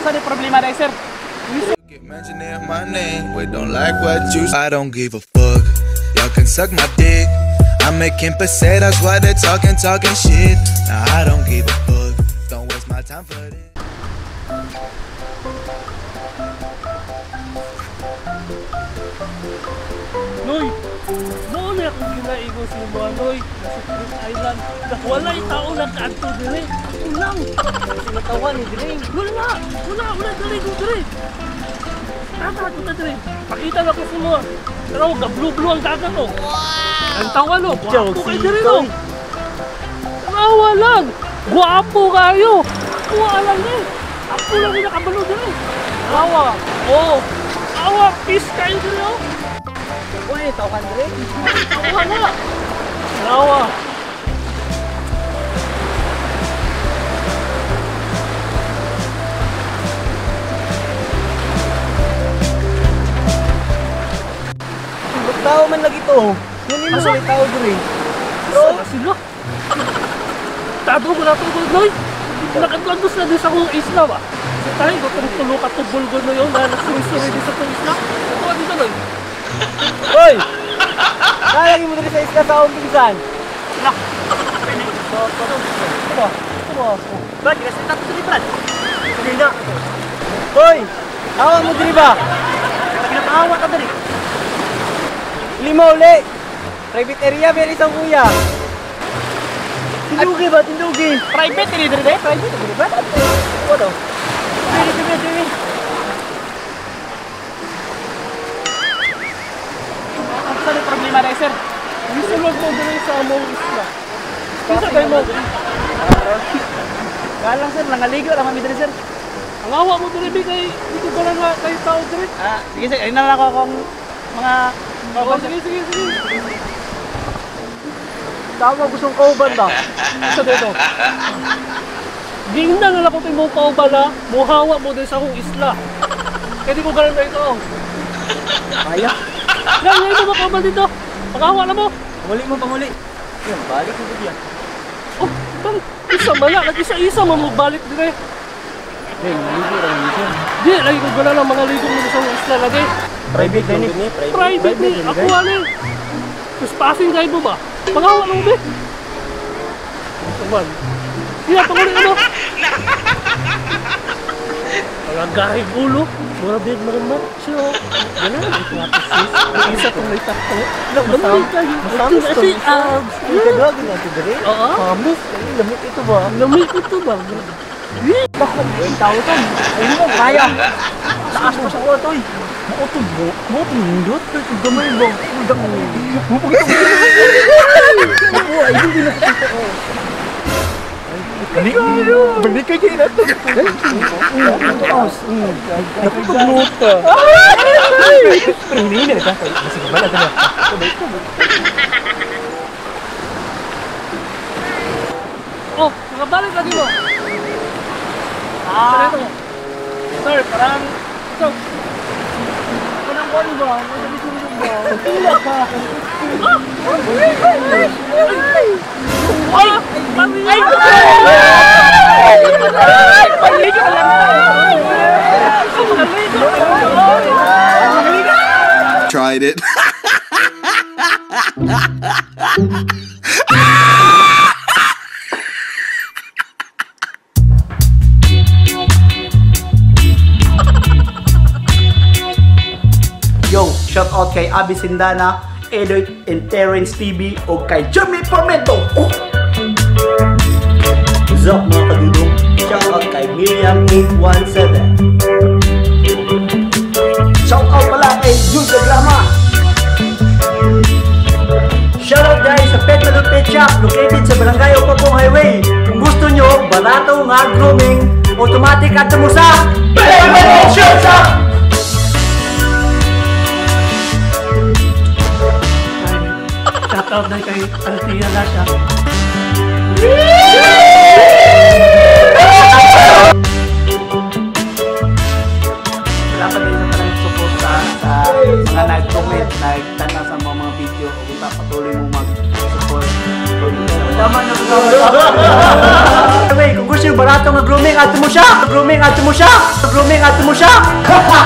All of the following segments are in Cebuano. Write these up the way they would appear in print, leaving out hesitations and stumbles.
Saan yung problema na, sir? Keep mentioning my name, we don't like what you. I don't give a fuck. Y'all can suck my dick. I'm making pesetas while they're talking, talking shit. Now I don't give a fuck. Don't waste my time for this. Noy, noon na akong ginaigo si mga Noy, nasa Chris Island. Wala'y tao lang kaadto dire. Ako lang. Sinatawa ni dire. Wala, wala, wala diri ko dire. Tata, punta dire. Pakita na ko sa mga. Pero gablu-blu ang dagat oh. Wow! Ang tawa no, gwapo kayo dire no. Tawa lang. Gwapo kayo. Ako lang eh. Ako lang yung nakabalo dire. Tawa. Oh. Tawa, peace kayo dire oh. Uy, tao ka dire. Tawa na. Tawa. Tao man lagi to. Yun yung mga tao dire. Saan sila? Tago ko na ito, Noy. Nakadlagos na din sa akong isla ba? Sa tayo, ko tulo ka tubol ko na yun na nagsuri-suri din sa itong isla. Ito ka dito, Noy. Hoy! Nalagi mo diri sa isla sa akong pinsan. Lah. Ito. Ito. Brad, ginasita ko diri, Brad. Sige na. Hoy! Awa mo diri ba? Ginapaawa ka diri. Lima uli. Private area, may isang kuya. Tindugi ba? Tindugi. Private area diri, private diri ba? Ano? Diri, diri, diri. Saan yung problema na, sir? Gisulod mo diri sa among isla. Isa tayo mo. Galang sir, nangaligo lang kami diri sir. Ang awa mo diri bi kay dito ka lang kay tao diri. Ah, sige sir, ayun na lang ako kung mga Oh, sige, sige, sige. Tama gustong kauban ba? Isa dito. Gingna na lang ko mo kauban na, muhawa mo din sa akong isla. Kaya di ko ganun na ito. Kaya? Yan, ngayon mo kauban dito. Panghawa na mo. Panguli mo, panguli. Yan, balik mo diyan. Oh, bang, isa man na. Nag-isa-isa man mo balik din eh. Di, naligo lang yun sir. Di, lagi ko gano'n ang mga ligo mo sa akong isla lagi. Private din eh. Private ni, ako ano eh. Tapos passing kayo mo ba? Panghawa na mo be. Saman. Iya, panguli ano? Mga gahig ulo. Mura din mga macho. Ganun, ito nga po sis. Ang isa itong may takpo. Lamig kayo. Masamis Ito to. si abs. Ay, kadwagin natin diri. Oo. Mamis. Ay, lamig ito ba? Lamig ito ba? Bako, ay tao to. Ay mo, kaya. Taas mo sa kuwa to eh. Mautog mo. Mautog nindot. Gamay ba? Gamay. Ay, hindi na kita ko. Balik ka kayo na ito. Taas. Napagluta. Pero hindi na ito. Masig ba natin na? Oh, nakabalik lagi mo. Ah. Sir, parang Ito. Kanang kuwan ba? Ano ba? Pila ka. Ay! Ay! Ay! Ka lang. Tried it. Yo, shout out kay Abby Sindana, Eloy and Terrence TV o kay Jeremy Pormento. Oh! What's up mga kadudong? Shout out kay Miriam 817. Shout out pala kay Jude Grama. Shout out guys sa Pet Malone Pet Shop located sa Barangay Opapong Highway. Kung gusto nyo, barato nga grooming, automatic at mo sa Pet Malone Pet Shop! Shout out na kay Althea Lasha. Salamat din sa tanang suporta sa mga nag-comment, nagtanaw sa mga video o kung patuloy mo mag-support. Tama na. Anyway, kung gusto nyo barato nga grooming, Ato mo siya! Grooming ato mo siya! Grooming ato mo siya! Hi guys,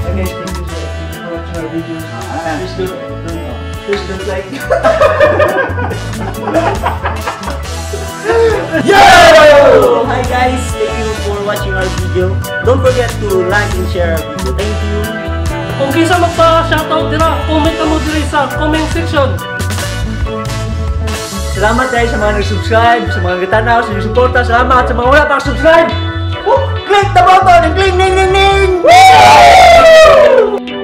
thank you so thank you for watching our videos. Please don't like. Yo! Hi guys, thank you for watching our video. Don't forget to like and share our video. Thank you. Kung kinsa magpa-shoutout dira, comment mo diri sa comment section. Salamat guys sa mga nag-subscribe, sa mga nagtanaw, sa inyong suporta. Salamat sa mga wala pang subscribe. Woo! Click the button and click ning ning ning! Woo!